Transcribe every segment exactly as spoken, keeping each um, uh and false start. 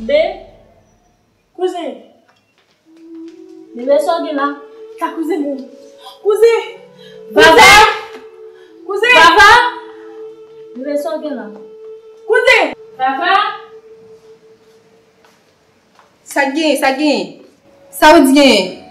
Be, kouzen. Bebe, sa w gen la? Sa kouzen mwen. Kouzen! Vava! Kouzen! Vava! Bebe, sa w gen la? Kouzen! Vava! Sa k genyen? Sa k genyen? Sa w di genyen?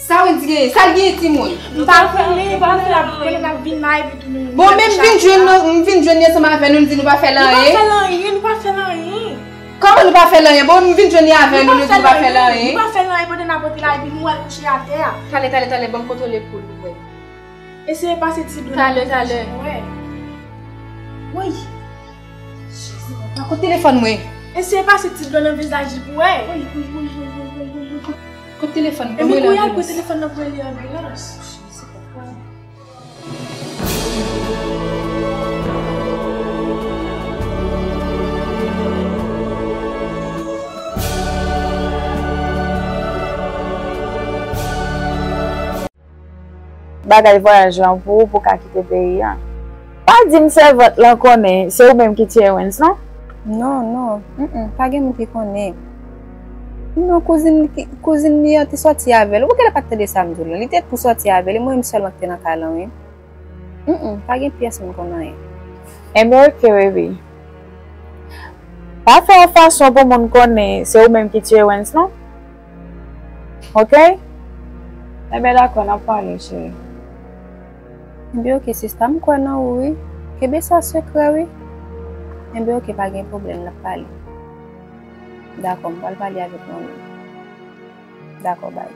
Sa w di genyen? Sa l genyen, timoun? M pa konnen, m pa konnen, konnen n ap vin la epi tou nou. Bon, men m vin jwenn nou, m vin jwenn li ansanm avè nou, nou di nou pa fè l anyen. Nou pa fè l anyen, nou pa fè l anyen. Kòman nou pa fè l anyen? Bon, m vin jwenn li avè nou, nou di nou pa fè l anyen. Nou pa fè l anyen pandan n ap antre la epi nou wè l kouche atè a. Talè, talè, talè, ban m kontwole poul pou wè. Eseye pase ti dlo nan vizaj li pou wè. Woy! Jezi, papa, kote telefòn mwen? Eseye pase ti dlo nan vizaj li pou wè. Woy, woy, woy. Kote telefòn mwen? Ban mwen rele anbilans. Epi kounye a l pran telefòn nan pou rele anbilans. Jezi, papa. Bagay vwayaj lan pou ou, pou w ka kite peyi a. Pa di m sèvant lan konnen se ou menm ki tiye Wens, non? Non, non. Mm, mm, pa gen moun ki konnen. Non, kouzin li ki, kouzin li an te sòti avè l. Ou gen lè pa t tande sa m di w lan. Li te pou sòti avè l, e mwen menm sèlman ki te nan kay lan, wi. Mm, mm, pa gen pyès moun konn anyen. Enben, oke, baby. Pa fè yon fason pou moun konnen se ou menm ki tiye Wens, non? Oke? Enben, dakò, n ap pale, cheri. Enben, oke, sista, m kwè nan ou, wi. Kenbe sa sekrè, wi. Enben, oke, pa gen pwoblèm, n ap pale. Dakò, m pral pale avèk manmi. Dakò, bay.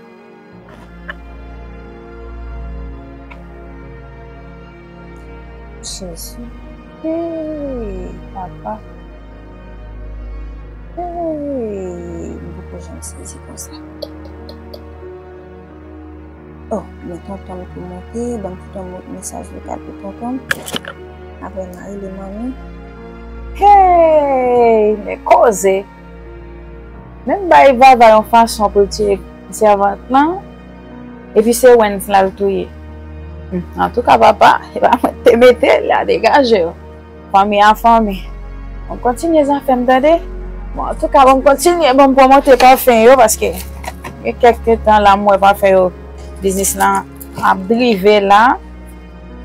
Jezi. Hey, papa. Hey, m poko janm sezi konsa. Oh, men tonton m ki monte, ban m kite yon mesaj vokal pou tonton m. Apre m a rele manmi. Hey, men koze. Menm bay Vava yon fason pou l tiye sèvant lan, epi se Wens l al touye. Hmm, antouka, papa, se pa mwen ki te mete l la, degaje w. Fanmi a fanmi. Bon, kontinye zafè m, tande? Bon, antouka, bon, m kontinye, bon, m pwomote pafen yo, paske gen kèk tan la, m wè pafen yo, biznis lan ap drive la.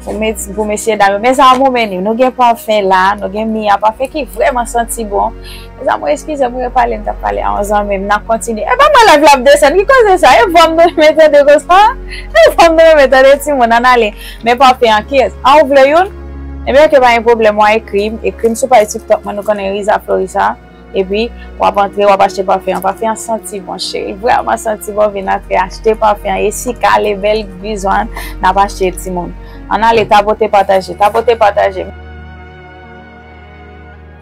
Pou mes-, pou mesye dam yo. Mezanmi, nou gen pafen la, nou gen Mia pafen ki vrèman santi bon. Mezanmi, eskize m repale, m t ap pale a yon zanmi m, n ap kontinye. E pa mwen live la ap desann, ki koze sa? E vwa m nou renmen tande konsa? E vwa m nou renmen tande timoun, ann ale. Men pafen an, kiyès? A, ou vle youn? Ebyen, oke, pa gen pwoblèm, w a ekri m, ekri m sou paj TikTok mwen, nou konnen Riza Florisa. Epi, w ap antre, w ap achte pafen an. Pafen an santi bon, cheri. Vrèman santi bon, vin antre, achte pafen an. Esika, Lebel, Grizwan, n ap achte timoun. Ann ale, tapote, pataje, tapote, pataje.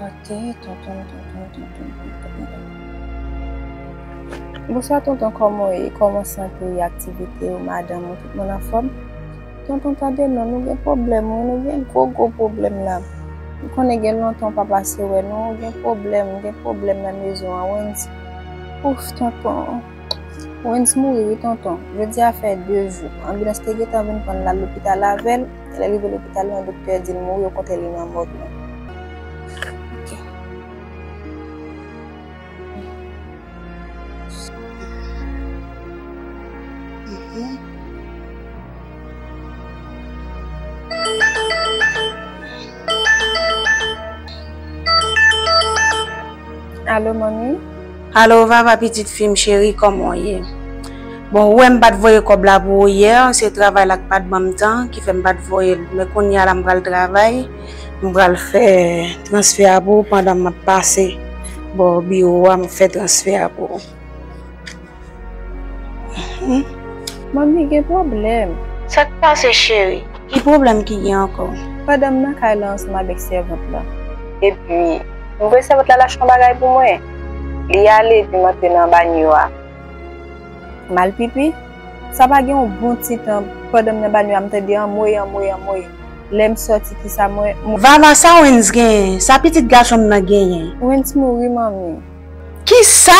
Ok, tonton, tonton, tonton, tonton. Bonswa, tonton, kòman w ye? Kòman sante w ye, aktivite w, madanm ou, tout moun anfòm? Tonton, tande non, nou gen pwoblèm, wi, nou gen gwo, gwo pwoblèm la. M konnen gen lontan w pa pase wè nou, gen pwoblèm, gen pwoblèm nan mezon an, Wens. Ouf, tonton. Wens mouri, wi, tonton. Jodi a fè de jou. Anbilans te gentan vin pran l, l al lopital avè l. Lè l rive lopital lan, doktè di l mouri, yo konte li nan mòg lan. Ok. Alo, manmi? Alo, Vava, pitit fi m cheri, kòman w ye? Bon, ou wè m pa t voye kòb la pou ou yè, se travay la k pa t ban m tan, ki fè m pa t voye l. Men kounye a la, m pral travay. M pral fè transfè a pou ou pandan m ap pase bò biwo a, m fè transfè a pou ou. Mhm. Manmi, gen pwoblèm. Sa k pase, cheri? Ki pwoblèm ki gen ankò? Pandan m nan kay la ansanm avèk sèvant la. Epi, m voye sèvant la al achte yon bagay pou mwen. Li ale, epi m antre nan banyo a. M al pipi. Sa pa gen yon bon ti tan, pandan m nan banyo a, m tande anmwey, anmwey, anmwey. Lè m sòti, kisa mwen, m... Vava, sa Wens genyen? Sa pitit gason m nan genyen? Wens mouri, manmi. Kisa?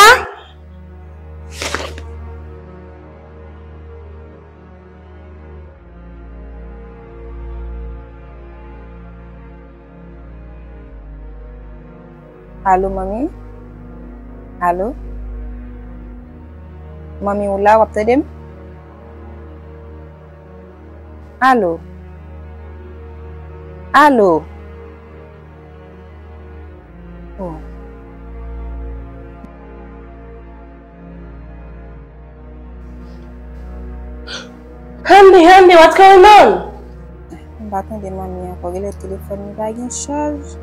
Alo, manmi? Alo? Manmi, ou la, w ap tande m? Alo? Alo? Oh. Honey, honey, what's going on? M pa tande manmi ankò. Genlè telefòn li pa gen chaj.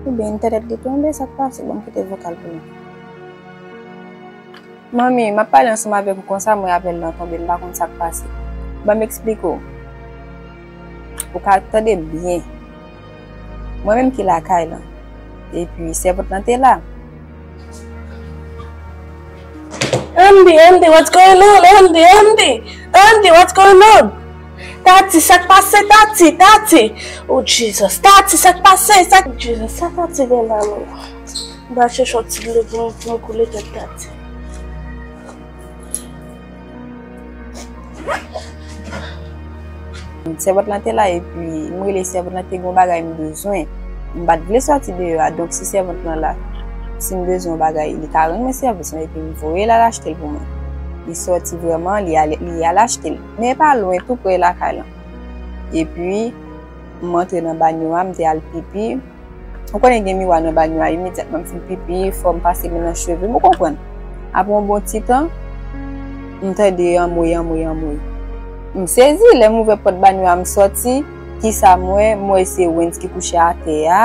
Oubyen entènèt li tonbe, sa k pase? Bon, m kite vokal pou li. Manmi, m ap pale ansanm avèk ou konsa, m wè apèl lan tonbe, m pa konn sa k pase. Ban m eksplike w. Ou ka tande m byen. Mwen menm ki lakay lan. Epi, sèvant lan te la. Andy, Andy, what's going on? Andy, Andy, Andy, what's going on? Tati, sa k pase, Tati, Tati? Oh, Jesus, Tati, sa k pase? Sa k, Jesus, sa Tati gen la menm? M pral chèche yon ti dlo pou m, pou m koule tèt Tati. Sèvant lan te la, epi m rele sèvant lan, te gen yon bagay m bezwen. M pa t vle sòti deyò a, donk si sèvant lan la, si m bezwen yon bagay, li ka rann mwen sèvis lan, epi m voye l al achte l pou mwen. Li sòti vrèman, li al, li al achte l. Men pa lwen, tou pre lakay lan. Epi, m antre nan banyo a, m te al pipi. Ou konnen gen miwa nan banyo a, imedyatman m fin pipi, fò m pase men nan cheve m, ou konprann. Apre yon bon ti tan, m tande anmwe, anmwe, anmwe. M sezi, lè m ouvè pòt banyo a, m sòti, kisa m wè? M wè se Wens ki kouche atè a.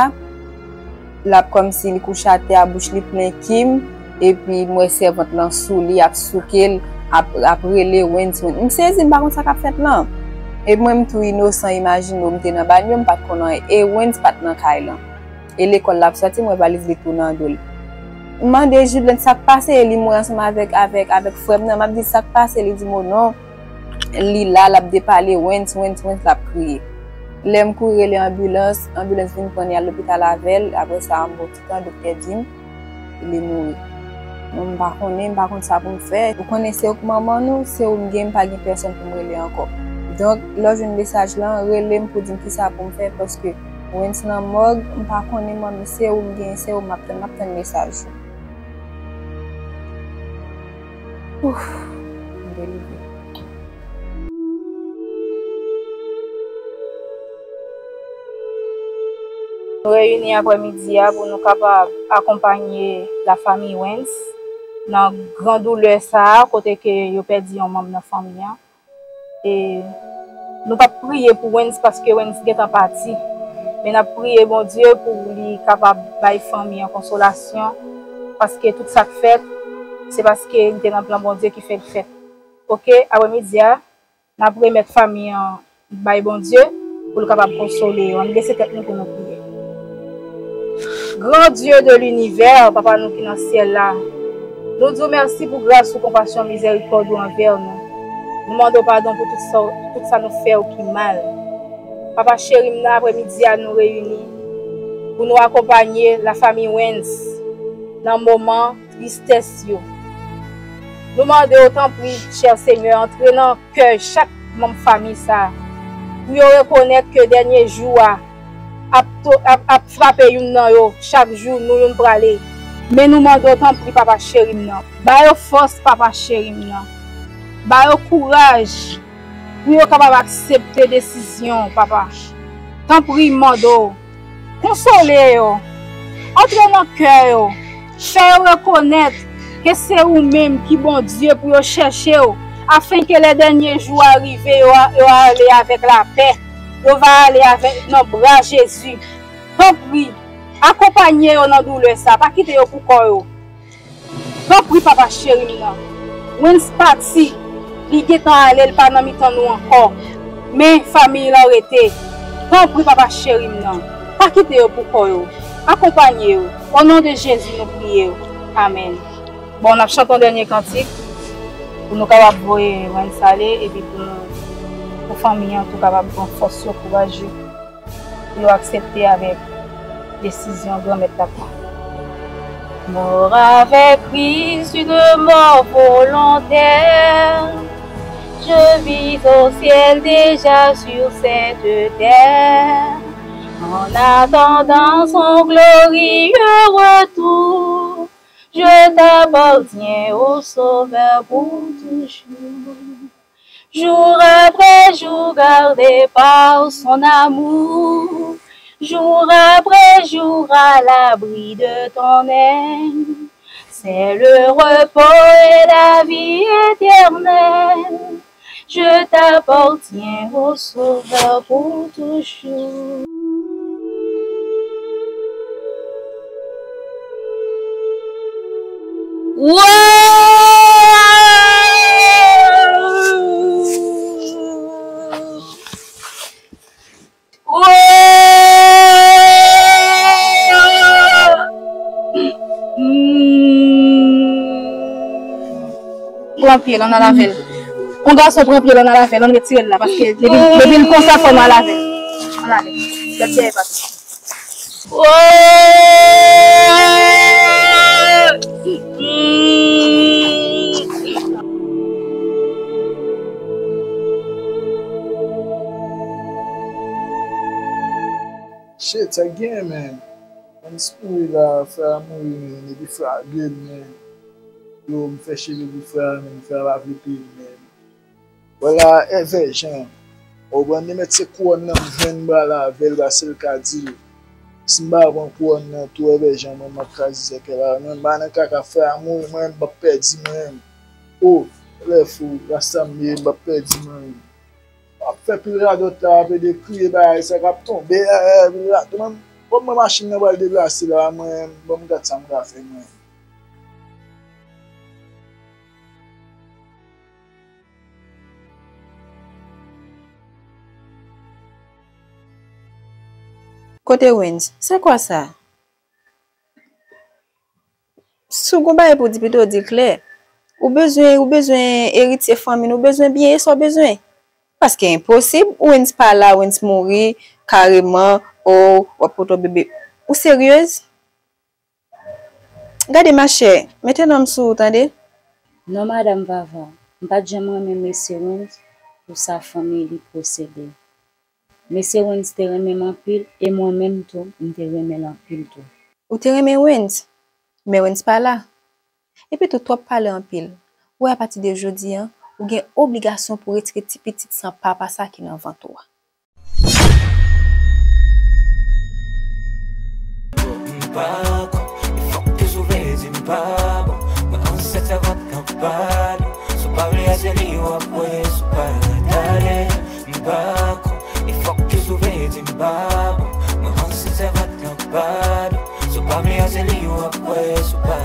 L ap kòmsi li kouche atè a, bouch li plen kim, epi m wè sèvant lan sou li, ap souke l, ap, ap rele Wens, Wens. M sezi, m pa konn sa k ap fèt lan. E mwen, m tou inosan, imajine w, m te nan banyo, m pa t konn anyen. E Wens pa t nan kay lan. E lekòl l ap sòti, m wè valiz li tou nan do l. M mande Julienne sa k pase, e li mouri ansanm avèk, avèk, avèk frè m nan. M ap di sa k pase, li di m, "O non, li la, l ap depale, Wens, Wens, Wens," l ap kriye. Lè m kouri rele anbilans, anbilans vin pran li al lopital avè l. Apre sa, yon bon ti tan, doktè di m, li mouri. Mwen, m pa konnen, m pa konn sa pou m fè. Ou konnen, se ou k manman nou, se ou m gen, m pa gen pèsòn pou m rele ankò. Donk, lè w jwenn mesaj lan, rele m pou di m kisa pou m fè, paske Wens nan mòg, m pa konnen manmi, se ou m gen, se ou m ap tann, m ap tann mesaj ou. Ouf, m delivre. Nou reyini aprèmidi a pou nou kapab akonpanye lafanmi Wens nan gran doulè sa a, kote ke yo pèdi yon manm nan fanmi an. E nou p ap priye pou Wens paske Wens gentan pati. Men n ap priye Bondye pou li kapab bay fanmi an konsolasyon, paske tout sa k fèt, se paske li te nan plan Bondye ki fè l fèt. Oke, aprèmidi a, n ap remèt fanmi an bay Bondye pou l kapab konsole yo. Ann bese tèt nou pou nou priye. Gran Dye de linivè, Papa nou ki nan syèl la, nou di w mèsi pou gras ou, konpasyon, mizèrikòd ou anvè nou. Nou mande w padon pou tout sa, tout sa nou fè w ki mal. Papa cheri m nan, aprèmidi a nou reyini pou nou akonpanye lafanmi Wens nan moman tristès yo. Nou mande w, tanpri, chè Senyè, antre nan kè chak manm fanmi sa a, pou yo rekonèt ke dènye jou a ap to-, ap, ap frape youn nan yo chak jou, nou youn prale. Men nou mande w, tanpri, Papa cheri m nan, ba yo fòs, Papa cheri m nan, ba yo kouraj, pou yo kapab aksepte desizyon w, Papa. Tanpri, m mande w, konsole yo, antre nan kè yo, fè yo rekonèt ke se ou menm ki Bondye pou yo chèche w, afenke lè dènye jou a rive, yo a, yo a ale avèk lapè, yo va ale avèk, nan bra Jezi. Tanpri, akonpanye yo nan doulè sa, pa kite yo pou kò yo. Tanpri, Papa cheri m nan. Wens pati, li gentan ale, l pa nan mitan nou ankò. Men fanmi l an rete. Tanpri, Papa cheri m nan, pa kite yo pou kò yo. Akonpanye yo. O non de Jezi, nou priye w. Amèn. Bon, n ap chante yon dènye kantik pou nou kapab voye Wens ale, epi pou nou, pou fanmi an tou kapab pran fòs yo, kouraj yo, pou yo aksepte avèk desizyon Granmèt la pran. Mort avec Christ, une mort volontaire. Je vis au ciel déjà sur cette terre. En attendant son glorieux retour, je t'appartiens, ô Sauveur, pour toujours. Jour après jour, gardé par son amour, jour après jour, à l'abri de ton aile, c'est le repos et la vie éternelle. Je t'appartiens, ô Sauveur, pour toujours. Wow! Wow! Hmm. Pran pye l, ann al avè l. Yon gason pran pye l, ann al avè l, ann retire l la, paske depi, depi l konsa, fò nou al avè l. Ann ale. Gad dèyè papa. Shit, sa gen, man. Wens mouri la, frè a mouri, man. Epi frè a grenn, man. Yo, m fè cheve pou frè a, man. Frè a pa vle peye m, man. Vwala, Èvè Jan. Ou konprann, li mèt se kouwòn nan m jwenn m pral avè l, paske l ka di l. Si m pa pran kouwòn nan tou, Èvè Jan, mwen, m ap kraze sèkèy la. Mwen, m pa nan kaka, frè a mouri, mwen, m p ap pèdi, mwen. O, lè fou, rasta m ye, m p ap pèdi, mwen. W ap fè pil radòt la, ap ede kriye bagay sa k ap tonbe, eh, eh, pil radòt. Mwen, kòm mwen machin nan pral deplase la, mwen, ban m gad sa m ka fè, mwen. Kote Wens? Se kwa sa? Si w gon bagay pou w di, pito w di l klè. Ou bezwen, ou bezwen eritye fanmi n, ou bezwen byen, e sa w bezwen. Paske enposib, Wens pa la, Wens mouri, kareman, o, w ap pote yon bebe. Ou seryez? Gade, machè, mete non m sou ou, tande? Non, madanm Vava, m pa t janm renmen mesye Wens pou sa fanmi li posede. Mesye Wens te renmen m anpil, e mwen menm tou, m te renmen l anpil tou. Ou te renmen Wens, men Wens pa la. Epi tou, twòp pale anpil. Ou wè, apati de jodi a, ou gen obligasyon pou retire ti pitit san papa sa ki nan vant ou a. M pa kon, e fòk ke sou vle di m pa bon. Mwen ansent sèvant lan pa nou. Si w pa vle a se li w ap wè, si w pa rete ale. M pa kon, e fòk ke sou vle di m pa bon. Mwen ansent sèvant lan pa nou. Si w pa vle a se li w ap wè, si w pa